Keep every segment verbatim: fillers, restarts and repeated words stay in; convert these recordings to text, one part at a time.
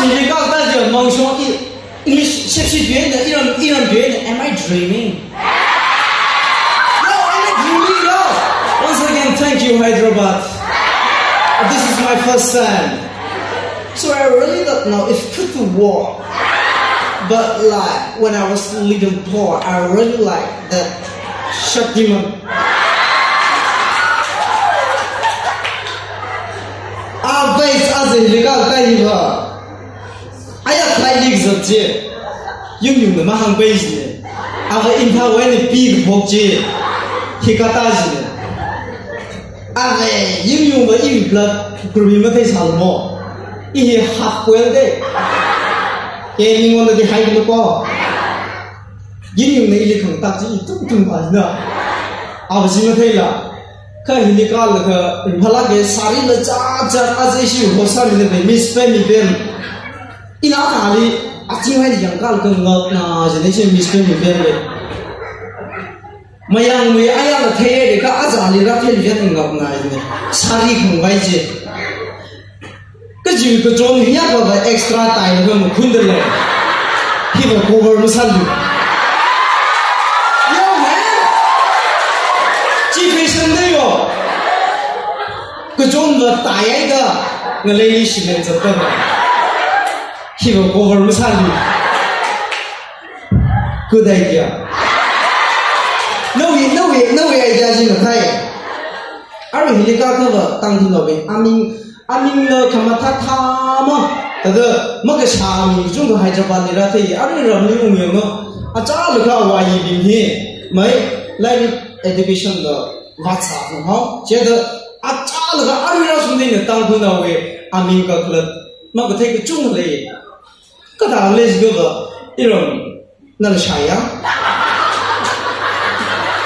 Hili kakta jiakha mangshong i, English shepshi tuina, iram, iram tuina, am I dreaming? No, am I dreaming? No. Once again, thank you, Hyderabad. This is my first time. So I really don't know if could walk. But like, when I was a little boy, I really like that Shaktiman. Avei, aja hili kakta hiva. Aya khaili kazat chi. Yumyungna mahāngpai jina. Ava Imphal wui eina pi kaphok chi. Hi kakta jina. Avei, yumyungva iwui blood group hi matheisālamo. I hi half whale de. Ke mingwonda di hai kano ko. Yumyungna ili khangatak chi i tumtum pa jina. Ava chi matheila. Kha hili kala kha, Imphal ke sarila cha cha aja ishi ho sarila be, Miss Pem, Miss Pem. Ina kali, aching hai yang kala kha ngakna jina ishi Miss Pem, Miss Pem be. Mayangwui ayala thei de kha ajali rāthei yan ngakna jina. Sari khangvai chi. Kaji kachon hiya kava extra tie kha makhunda lei. Hiva cover masālu. Yo, man. Chi fashion de yo. Kachonva tie ai da. Ngaleili shimen zatda. Hiva cover masālu. Good idea. Nawui, nawui, nawui idea chi mathei. Arui hili kakhava Tangkhulnaobing aming, amingla khamathā thāma. Thāda makashā mi chungkha Hyderabad li rāthei. Arui ramli ungyanga. Achālakha awui bing hi. Mai, lairik education la vātsā phunghao. Chithāda achālakha arui rāshungda ina Tangkhulnaowui aming kakhalat makathei kachungkha lei. Kathā lei jiakha, iram, nala shāya.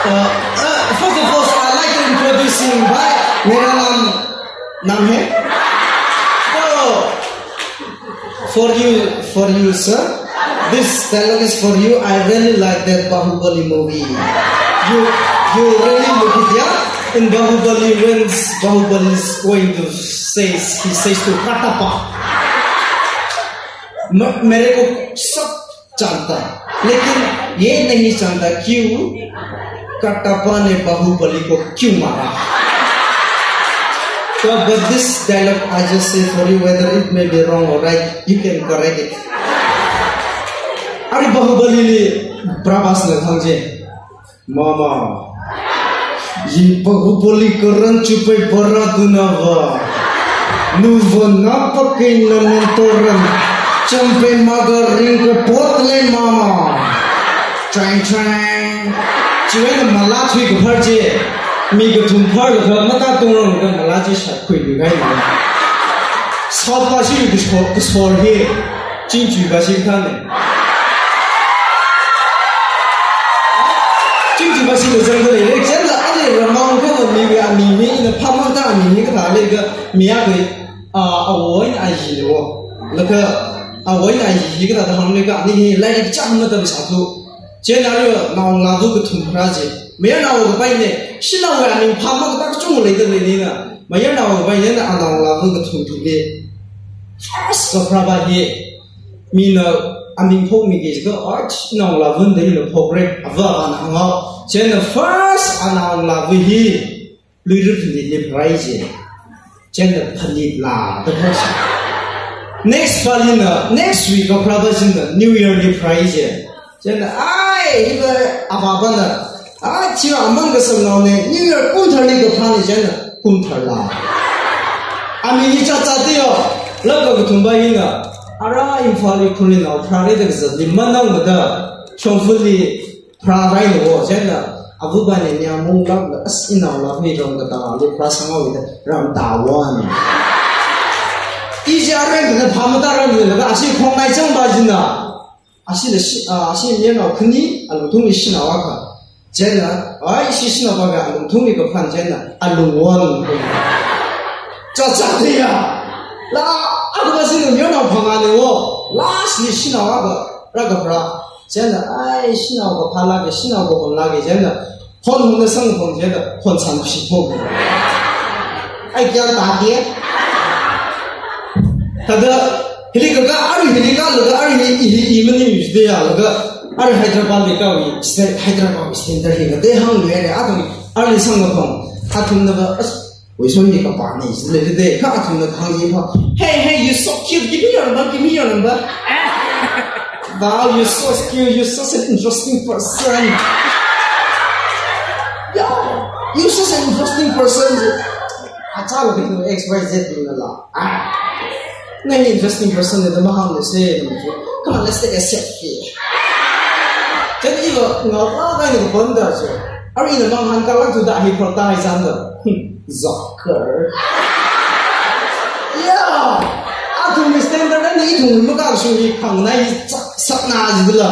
Uh, uh, first of all, I'd like to introduce him by, मेरा नाम, नाम है? So, for you, for you, sir, this dialogue is for you. I really like that Bahubali movie. You, you really look it, yeah? In Bahubali, when Bahubali is going to say, he says to Katappa, "म-, मेरे को सब जानता है, लेकिन ये नहीं जानता क्यों कटप्पा ने बाहुबली को क्यों मारा?" So, but this dialogue I just say for you, whether it may be wrong or right, you can correct it. Arui Bahubali li Prabhasna hāng chi. Mama, ఈ బాహుబలి కరణ్ చూపే బరాదునవా, నువ్వు నా పక్కన నింతోరన్ చంపే మగ రింక పోతలే మామ. Chang chang. Chiwui eina mala thui kaphar chi. Mi kathum pharlaga mata tungrang ka mala chi shatkhuilu kahaina. South pa shi kasor, kasor hi. Chingchuipa shi kathāna. Chingchuipa shi kazang khalei lei, chieina ali ramang kha miwui aming hi, ina phamatda aming hi kathā lei kha, mi akha, ah, awui eina ayi lei wo. Laga, awui eina ayi hi kathāda hāngli kha, ani hi lairik chāng matamsāthu. Chieina ali naongalāva kathum pharā chi. Mayarnao kapai ne, shanaowui aming phamatda kachungkha leida lei nina. Mayarnao kapai nina anaongalāva kathum thili. First kapharāva hi. Mina aming phokmiki jiakha, "Ach, naongalāvana da ina phokra," ava ana hānghao. Chieina first anaongalāva hi Luira Phanitli pharāi chi. Chieina Phanit la da phok chi. Next pali na, next week kapharāva china New Year li pharāi chi. Chieina, ai, hiva avāvana, ai, chiva amang kasānao ne, New Year kum tharli kapharāna chieina, kum tharla. Aming hi chāchā tiyo, laka kathumva hina, ara Imphal li khunli nao pharāra da kazatli manangmada, Shongfali pharārai lo, chieina, avāva ne nyamung lākla, as inao lākmi ram katāli pharāsangao da, ram tāwan. Iji areng da phamataran da, ashi khongnai changva china. Ashi la shi, ah, ashi mayarnao khani, alungthungli shanao akha. Chieina, ai, ishi shanao akha, alungthungli kaphan chieina, alungwon. Chāchā tiya. La, akha shi mayarnao phangā ne wo. Last li shanao akha, rākapharā. Chieina, ai, shanao kaphā lāka, shanao kahon lāka, chieina, hon honna sangphong chieina, hon san shi phong. Ai, kya ta ke? Thāda, Hili kaka, arui hili kalaga, arui hi, hi, hi, maning yujiya, laga, arui Hyderabad li kawi, sta-, Hyderabad standard hi, katei hāngluire, athum, arui sangkapam, athumnava, as, wei so hi kapāni, jilei de, kha athumna hāngjiva, "Hey, hey, you so cute, give me your number, give me your number." "Wow, you so cute, you such an interesting person." "Yeah, you such an interesting person." Achālakha X Y Z bingla. Ah. "Na hi interesting person ne da mahānglu se, na machuk. Come on, let's take a selfie." Then iva ngala kaina kapam da jo. Arui ina mang hāngkālak thuda hi photo hi zangda. Hmm, Zucker. Yeah. Athum standard na ithum makashung hi khangnai sak, sakna jidala.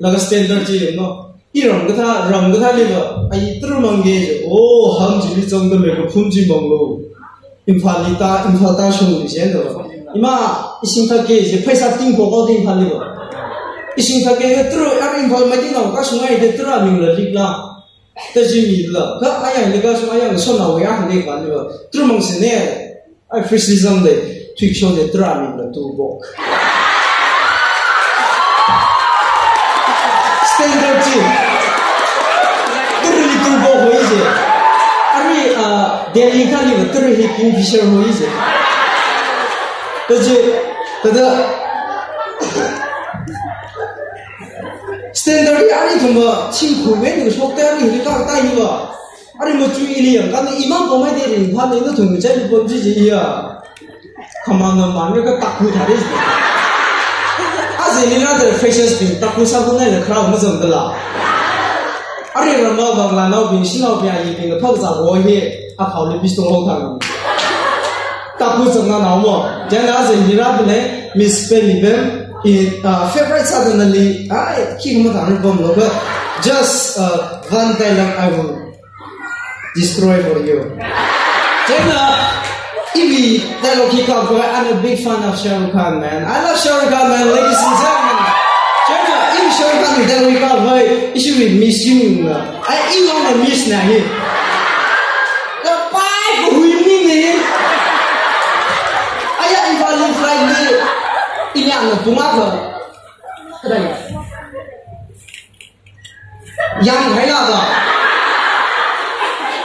Laga standard chi no. I ram kathā, ram kathāliva, ai tara mangge je, oh, ham chili changda microphone chi manglu. Imphal li ta, Imphal ta shungli je no. Ima, ising thākge je, pheisā tingpok haoda Imphal liva. Ising thākge je, tara, ar Imphal Meiteinao kashung ai de tara mingla likla. Ta chi mila. Kha ayang li kashung ayang sonao ya hale kaliva. Tara mangse ne. Ai, fresh li zangda, thuikashok de tara mingla tupok. Standard chi. Tarali tupok hoi je. Arui, ah, Delhi kaliva tara hi Kingfisher hoi je. Ta chi, ta da. Standard hi arui thumva, chingkhuwe ni shokte arui hi ka tai hiva. Arui machuk ili yangkān, imang pamai de ringphāni nathum chai pam chi chi iya. Khamang na man ka takhu thāre. Aja ili na da freshers bing takhu sākhu nai la crowd mazangdala. Arui rama bang la nao bing, shinao bing, ayi bing, phak za wo he, akhao le pistol hong thang. Takhu zangna nao mo. Chieina aja ili na da ne, Miss Pemi Bem, in, uh, favorite suddenly, ai, khi mathang pamlo ka, just, uh, one dialogue I will destroy for you. Chieina, iwui dialogue hi kapai, I'm a big fan of Shah Rukh Khan, man. I love Shah Rukh Khan, man, ladies and gentlemen. Chieina, iwui Shah Rukh Khan dialogue hi kapai, ishiwui miss yungna. Ai, iwui miss na hi. Kapai kahui mi ni. Aya, Imphal li flight li. Iliang na pung akha. Kadai. Yanghaila da.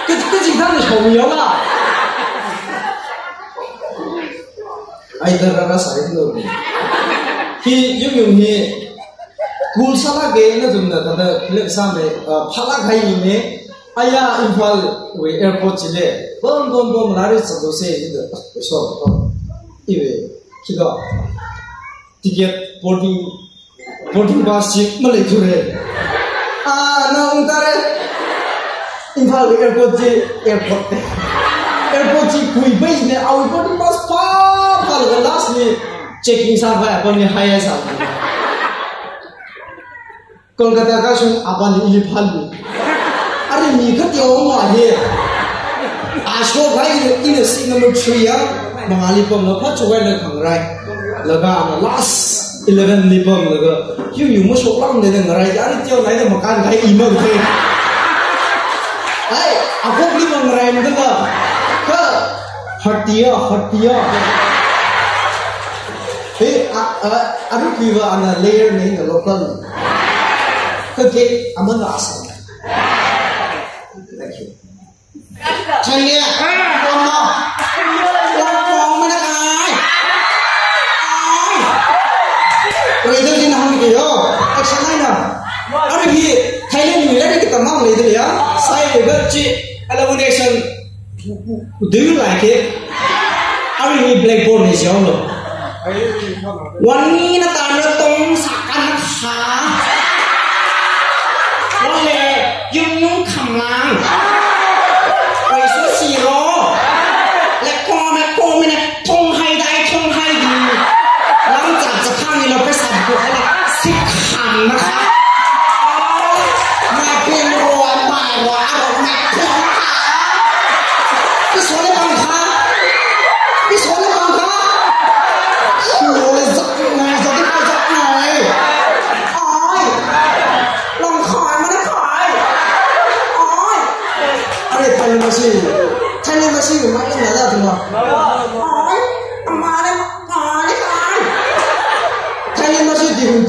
Ka, kachikathā na shong yonga. Ai, da ra ra sai lo. Hi, yung yung hi. Cool sālakge nathumna thāda click sāme, ah, phālak hai ne. Aya Imphal wui airport chili. Bom, bom, bom, lari sado se, ida. So, oh. Iwui. Chida. Ticket boarding Boarding pass chi maleithure. Ah, na ungtare. Imphal airport chi, airport. Airport chi kuipai ne, awui boarding pass phā, phālaga last li checking sāpai, apam ni high sā. Kolkata kashung apam ni ili phālu. Arui mi khateo mo ahi. Ashok hai ina seat number three ya. Mangali pamla phāchukhaila khangarai. Laga ana last eleven li pamlaga. Yu yu mashoklang de ngarai. Arui teonaida makānkhai i mang the. Hai, akhok li mangarai mdala. Kha, hatiya, hatiya. Hey, a, a, arupiva ana layer ne na local. Kha ke, amana asa. Thank you. Chaya, ah, mama. Wang wang mana kai. Ai. Reader din ham ke yo. Action line na. Arui hi Thailand mi lagi kita mang le dia. Sai le chi. Elimination. Do you like it? Arui hi blackboard ni siya lo. Wani na tana tong sakan ha. Wale, yung yung kamlang. Wai su siro. Leko, leko, mene, tong hai dai, tong hai di. Lam zat zat kang ni lo pe sab ko hala. Sik ham na ka. Mai pin ro, mai ro, aro, mai pin ka. Pi so le bang ka. Pi so le bang ka. Pi so le zat ngai, zat ngai, zat ngai. Ai. Long khai, mana khai. Ai. Are, thai masi. Thai masi, mai na la tuma. Ai. Amare, amare khai.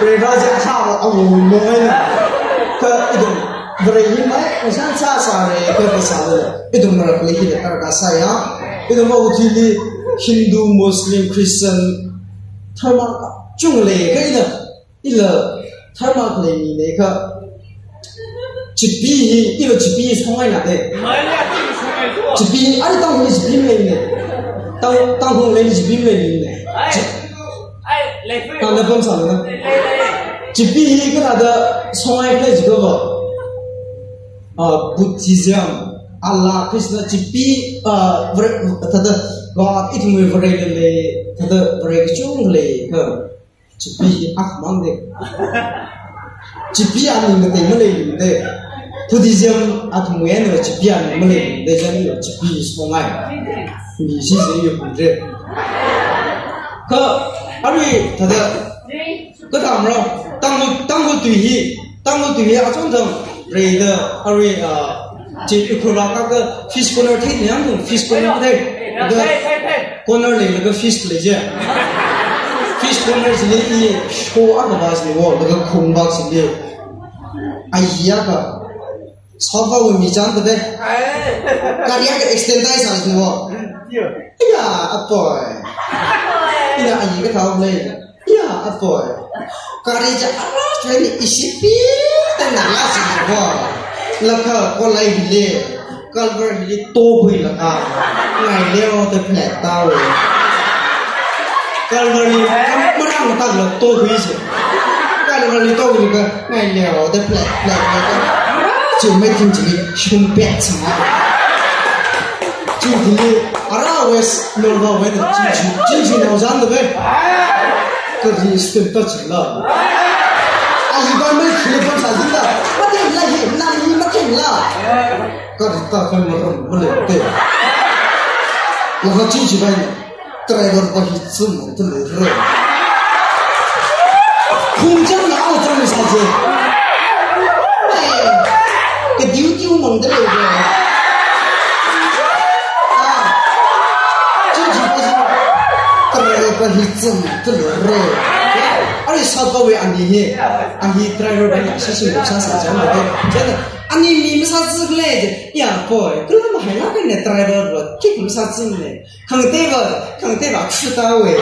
Varivara chi akhava awungmong eina. Kha ithum Vare hi mai, ngashan sāsāra, kha kasāla. Ithum marakhali hila tarākha sāya. Ithum Vakuthili Hindu, Muslim, Christian, dharma kachungkha lei, kha ina, ila dharma khalei mina kha. Chipee hi, ila chipee hi songai na de. Chipee hi, ai, Tangkhul chipee maleimana. Tang, Tangkhul lei chipee maleimana. Chi- Ai, lei free. Tanda pam sāna. Lei, lei, lei. Chipee hi kathāda songai khala jiakha va. Ah, Buddhism, Allah, Krishna, chipee, ah, Vare, thāda, God, ithumwui Vare lei, thāda Vare kachungkha lei, kha. Chipee hi akhamang de. Chipee aning katei maleimana de. Buddhism athumwui eina chipee aning maleimana de, chieina chipee songai. Mi sisi yo kundre. Kha, arui, thāda, kathāmara, Tangkhul, Tangkhul tui hi, Tangkhul tui hi, achon thang, reida, arui, ah, chi, Ukhrul vākaka, fish corner thei, yangthang, fish corner thei, da, corner leilaga fish lei je. Fish corner chili i, show akha vā chili wo, laga khung vā chili. Ai, ya kha. Sāvāwui mi chān tate. Gari akha accident tāi sāsāna wo. Iya, apoi. Ina ayi kathā lei. Iya, apoi. Gari chi ara chwe ni isipi tana la si wo. Laga kolai hili. Culvert hili tokhuilaga. Ngai leo te flat tao. Culvert li marang tak la tokhui si. Culvert li tokhuilaga. Ngai leo, the flat, flat, flat. Chi mai thing chi, shum pet sama. Chi thili, ara wes, no, no, wes, chi, chi, chi, chi, no, zan de be. Kari stem ta chi la. Ayi ba mai thili ba sa zin la. Ma de la hi, na hi ma thing la. Kari ta kan ma rom, ma le te. La ha chi chi bai. Driver va hi zumang tale re. Khungchang na au chang sa je. Ka diu diu mang tale re. Ah. Chi chi pa si. Driver va hi zumang tale re. Ari sa pa we ani he. Ani driver va ya shi shi sa sa jang de. Jang ani mi masā zuk le je. Ya boy, kula ma hai la ne driver va. Kik masā zuk le. Khangatei va, khangatei va, khuta we.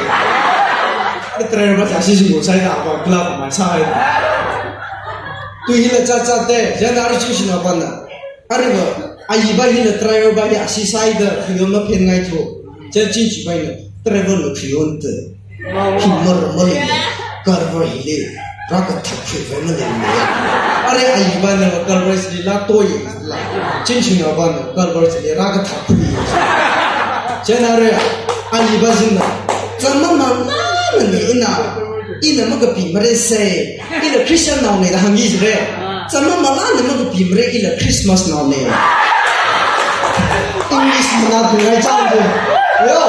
Driver va sa shi shi mo sai da, va, club ma sai. Tui hila cha cha te, ya na ri chi shi na va na. Ari va, ayi va hila driver va ya shi sai da, khuyo ma phen ngai thu. Cha chi chi va na, driver lo khuyo te. Hi mar mar le, driver hili. Rākathak khuiwui maleimana. Are ayi va na culvert chili la toi la. Chin chin va na culvert chili rākathak khui. Chieina are ayi va zin na. Zama mama na ne ina. Ina makapi mare se. Ina Christian nao ne da hāngi jire. Zama mama na makapi mare ina Christmas nao ne. English mana tu ngai chang tu. Yo.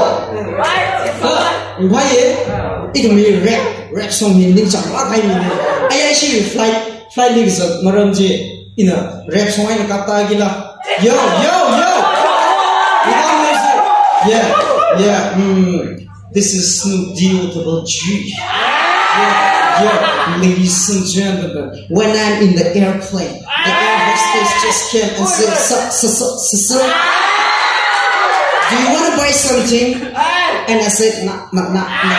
Ha, bai ye. Ina mi rap. Rap song hi ningchāng lāk kahai mina. Ai ai shi flight, flight li kazat maram chi, ina rap song eina kapta kila. Yo, yo, yo. Without music. Yeah, yeah. Mm. This is Snoop D O double G. Yeah, yeah. Ladies and gentlemen, when I'm in the airplane, the air hostess just came and said, "Sir, sir, sir, sir, sir, do you wanna buy something?" And I said, "No, no, no, no."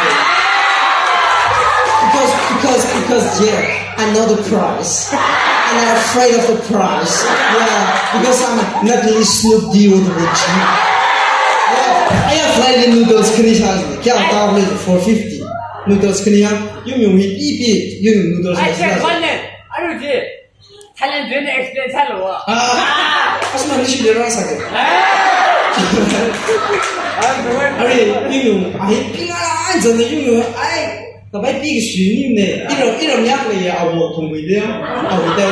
Because, because, because, yeah, I know the price. And I'm afraid of the price. Yeah, because I'm not really Snoop D O double G. Yeah, I have like the noodles, can you charge me? Kya, four fifty. Noodles, can you, you, you, you, you, noodles. Thailand, do you explain Thai law? Ah, asma ni shi le rang sa ke. Are, yungyu, ai, pinga la, ai, zan yungyu, ai, kapai pi ke shi ni ne. Iro, iro nyak le ya, awo thong wui de, awo de.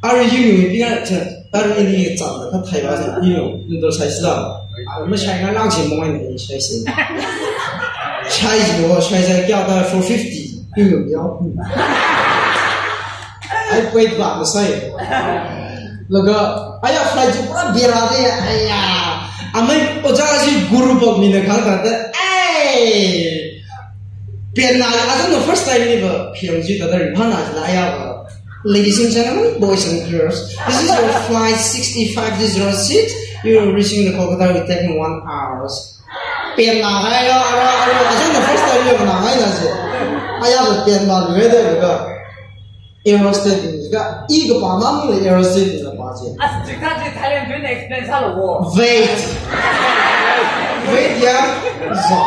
Are, yungyu, pinga, cha, are, ini cha, ka Thai ba, yungyu, noodle size la. Mashai ngalāngshi mong eina shaisi. Shaisi wo, shaisai kayākha four fifty. Yu yu yao. Ai pui ba masai. Laga, aya flight chi pura bera de, aya. Amei ojā chi guru bok mina khangda de. Ai. Penna, I don't know, first time ni ba, piang ji tada ri phana ji la aya ba. Ladies and gentlemen, boys and girls, this is your flight sixty-five zero six. You are reaching the Kolkata within one hour. Penna hai ya, ara, ara, I don't know, first time ni ba na hai na ji. Aya ba penna lu de ga. Air hostess bing ka, i kapā mamang le air hostess bingna pā chi. As chikha chi Thailand bing explain sālu wo. Wait. Wait ya. Zo.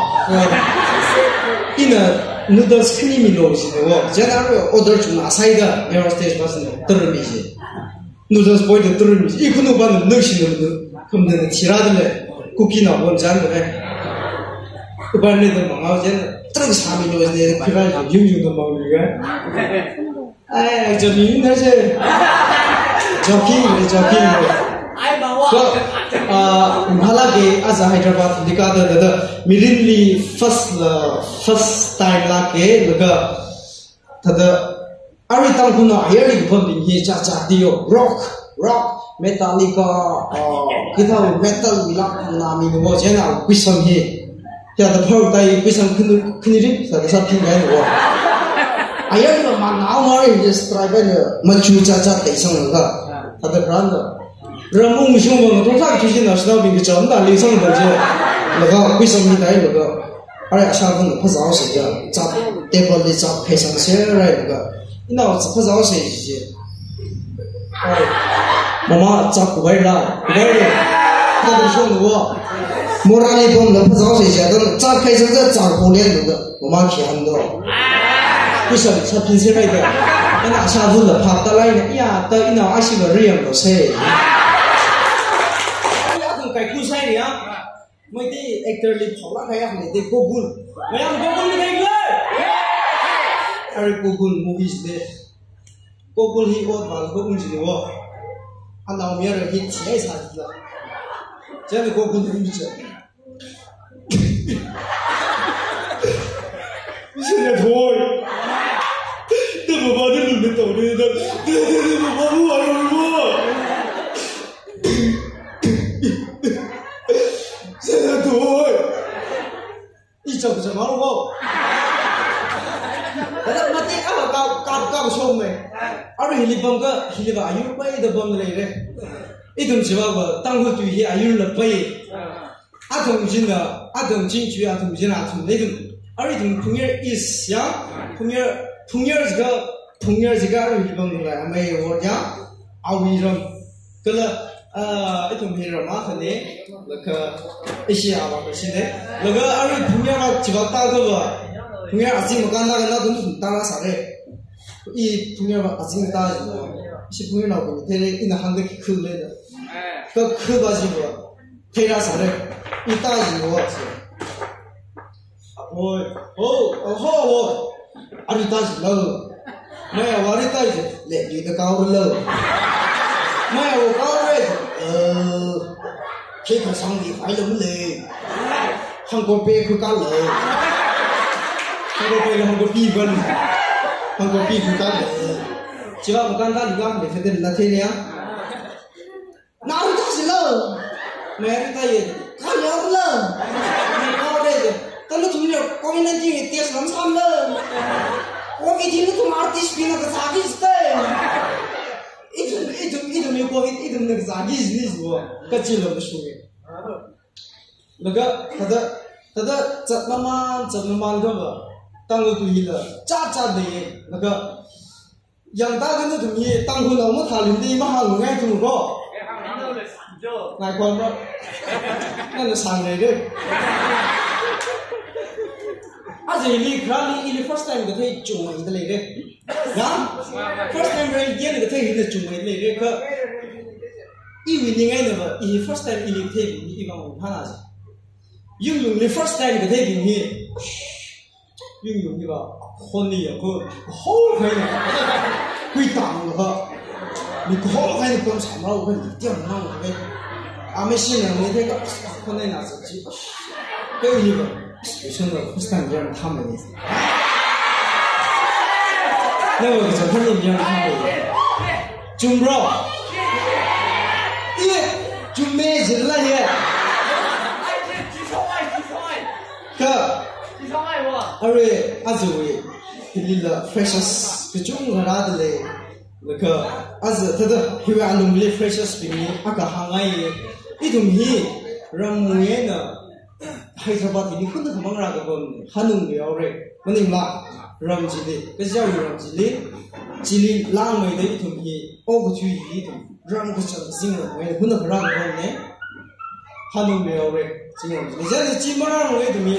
Ina noodles khani milu jida wo. Chieina order chungna sāda air hostess pa sāna tara mi ji. Noodles boy da tara mi ji. I khunu pa na nushi na nu. Khumda na thira da le. Kuki na bon jan da le. Kuban ne da mangao chieina. Tara sāmilu jida khuira yung yung da mang le ga. Ai, joking na je. Joking, joking. Ai, mawa. Ko, ah, Imphal lāka, aja Hyderabad lika da, da, da. Mirinli first la, first time lāka, laga. Tada, arui Tangkhulna, ayarli pambing hi, cha, cha, dio, rock, rock, Metallica, ah, guitar, metal, rock, na mi mo, chieina, kuisam hi. Kayākha phar tai kuisam khani, khani ri, sāda sāphingai wo. Ayarli ma nao mari just try ba ne, machu cha cha tai sang ga. Tada granda. Ramung shung bang, tong thak chu jin na sna bing cha, mda li sang ba je. Laga, kuisam ni tai laga. Are asha bang, phazao se ja. Cha, table li cha, phai sang se rai laga. Ina cha phazao se je. Ai. Mama, chap kubai la, kubai le. Kha dum shong wo. Morali bom la phazao se ja, dam chap khai sa sa chap ko le lu ga. Mama khi han do. Kuisam sa phin se rai da. Ana sa vu la pha ta lai na. Ya, ta ina ashi la riam lo se. Ya, kum kai ku sai ya. Meitei actor li phaolāk kahai akha lei, Gokul. Mayang Gokul ni thei le? Are Gokul movies le. Gokul hi ot val ko um jini wo. Anao mi ara hit chai sa jila. Chieina Gokul um jila. Sina thoi. Te baba de lu me tau de da. Te baba lu aru mo. Sena tuoi. I chak chak ngalo ko. Kada mati a ka ka ka shong me. Aru hili bam ka hili ba ayur pai da bam lei re. Ithum chiva ba Tangkhul tui hi ayur la pai. Athum jina, athum ching chui, athum jina, athum lei ithum. Aru ithum Phungyar East ya. Phungyar, Phungyar jiga, Phungyar jiga aru hili bam lai amei wo ya. Awi ram. Kala, ah, ithum hi rama khane, laga, ishi awa khashine. Laga, arui Phungyar ma chiva ta kava. Phungyar azing makanda kana dum dum tara sare. I Phungyar ma azing ta jiva. Ishi Phungyar na ko tere ina hangda ki khule na. Ka khuba jiva. Tera sare. Ita jiva. Oi, oh, oh, oh, oh. Arui ta jilo. Maya wari ta ji, le, di da kau lo. Maya wo kau re. Eh, ke ka sang di fai lo le. Hangko pe khu ka lo. Hangko pe lo, hangko pi ban. Hangko pi khu ka lo. Chiva bukan ta juga le, fete na te ya. Nau ta silo. Mary ta ye. Ka yor lo. Mary ta ye. Talo tum yo, covid nineteen ye test lam sam lo. Covid hi nathum artist bingna kazāki jite. Ithum, ithum, ithum yo covid, ithumna kazāki jini jiwo. Kachilo mashunge. Laga, tada, tada, chat maman, chat maman kava. Tangkhul tui hila. Chat, chat de. Laga, Yang ta kanu tum hi Tangkhul nao mathālin di mahāngngai tum ko. Ngai khon ba. Nana sang lei de. Aja ili kharāli ili first time kathei chungmei da lei de. Ya? First time rei gen kathei hina chungmei da lei de ka. Iwui ningai na ba, i first time ili thei ni i bang phana ji. Yung yung li first time kathei ni. Yung yung hi ba, khon ni ya ko, ho khai na. Kui tang la ba. Ni ko ho khai ni kon sa ma ko ni tiang na ko. Amei shin yang ni theka, khonai na sa chi. Kei ni ba, shin lo, first time yang tham ni. Never was a funny yang tham ni. Chum bro. Iye, chum me jin la ye. Ka. Are, aja wui. Hili la freshers kachungkha rāda lei. Laga, aja thāda, hiwui alungli freshers bingli, akha hāngngai. Ithum hi, ram mui eina, Hyderabad hili khunda khamang rākapam, hanungli yaore. Maningla, ram chili, kaja wui ram chili, chili langmeida ithum hi, okathui hi ithum, ram kachang zingram eina, khunda kharākapam ne. Hanungli yaore, zingram chili. Jana chi marāngai ithum hi,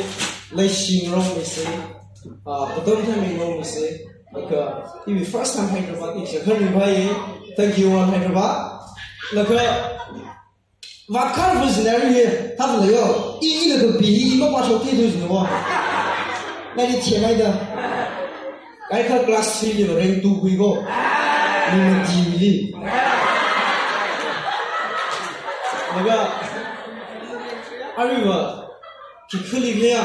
Leishing rong ni se, ah, Padomthai Menglong ni se, laga, iwui first time Hyderabad ni se, kharui bai, thank you all Hyderabad. Laga, vātkharva scenario hi, thāda lei yo, i, ina kapi hi, i mapāshok theidu jina wo. Nali thiamai da. Kaikha class three li rank two hui ko. Ni mati li. Laga, aruiva, khi khali le ya,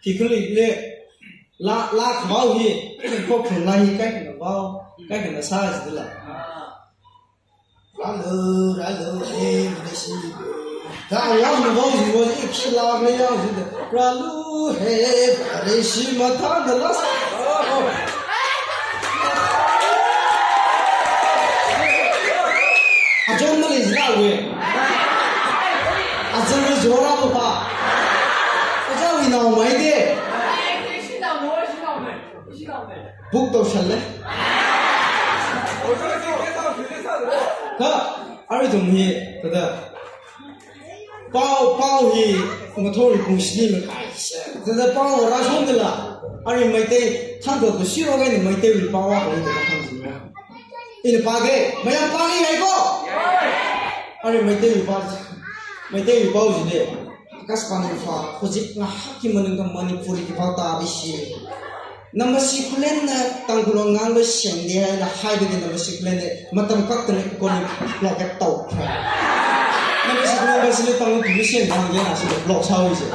khi khali le, la, la khavao hi, ko khun la hi, kaikhana vao, kaikhana sā jidala. Rālu, rālu, he, Malaysia. Da yang mavao jing wo, ik shi la me yang jing da. Rālu, he, Malaysia, mata da la sa. Achon Malaysia la we. Achon Malaysia la pa. Achon ina mai de. Book tau shān le. Kha, arui ithum hi, thāda. Pao, pao hi, ngathor hi kungshini makai se. Thāda pao rāshon dala. Arui Meitei, thāda tu shiro gai ni Meiteiwui pao a kali thāda hāngching ya. Ina pāge, mayam pāge hai ko. Arui Meiteiwui pao, Meiteiwui pao jine. Akashvani Imphal, hojik ngahakki maningkha Manipuri ki pao tābishi. Namasi Khulen na Tangkhul lung ngangva shengde haina haibade Namasi Khulen na matam kaktane koni block e tau phai. Namasi Khulen ba sili Tangkhul ki mission bang yena sili block sāhaowa se.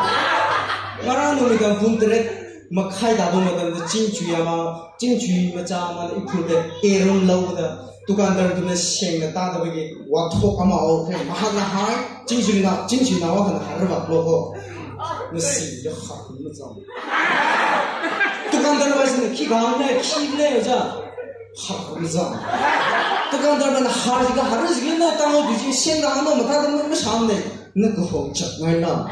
Ngarān numidang pung teret makhai da bo matamda chingchui ama, chingchui macha ama na iphul de erum lau da. Tukandar tuna shengna tāda bagi wathok ama o khe mahak na hai, chingchina, chingchina wa kana harva loko. Nasi ya khak na zam. Tukandar ba sini khi gam ne, khi ne ja. Khak na zam. Tukandar ba na har jiga har jiga na tang o duji shengda ano mata da ma sham ne. Na ko ho chak ngai na.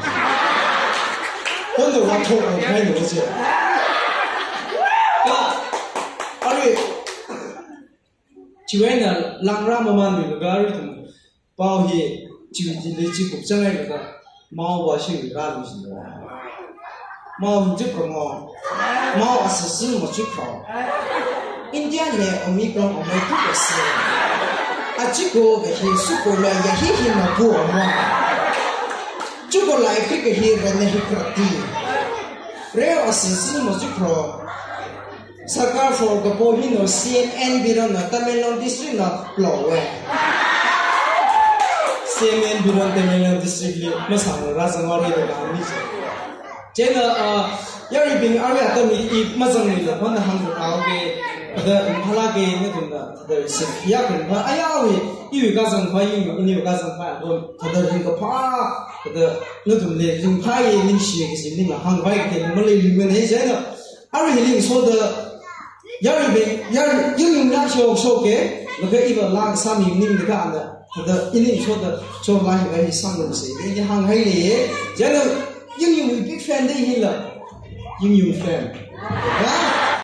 Kondo wathok o ngai no je. Ka, ari, Chiwui eina langra mamanluilaga arui ithum pao hi chiwui thili chikup changai laga mao va shingli rāluishina. Mao hin chukra mao. Mao asisi machukra. India li Omicron amei kukase. Achiko va hi suko la ya hi hi mapu ama. Chuko la hi ka hi rana hi krati. Reo asisi machukra. Sarkar for kapo hino C N N biron na Tamenglong district na plowe. C N N biron Tamenglong district li masang rāzang ori da kami. Chieina, ah, yaruibing arui atam i mazangluila mana hāngkahai ke, da phalāke na tumda, da si ya kan ba, ayawi, iwui kazang ba, iwui, iniwui kazang ba, do, da ringkaphā, da, na tumle, ringphāye, ningshiye, kaji ning hāngpai ke, maleilui mane, chieina, Arui hili ngasoda, yaruibing, yaru, yingyung na shok shok ke, laga iva lang sami ning de ka ana, thāda ini ngasoda, chonlai ga hi sanglu se, ini hānghai le ye, chieina yingyungwui big fan de hila, yingyung fan. Ya?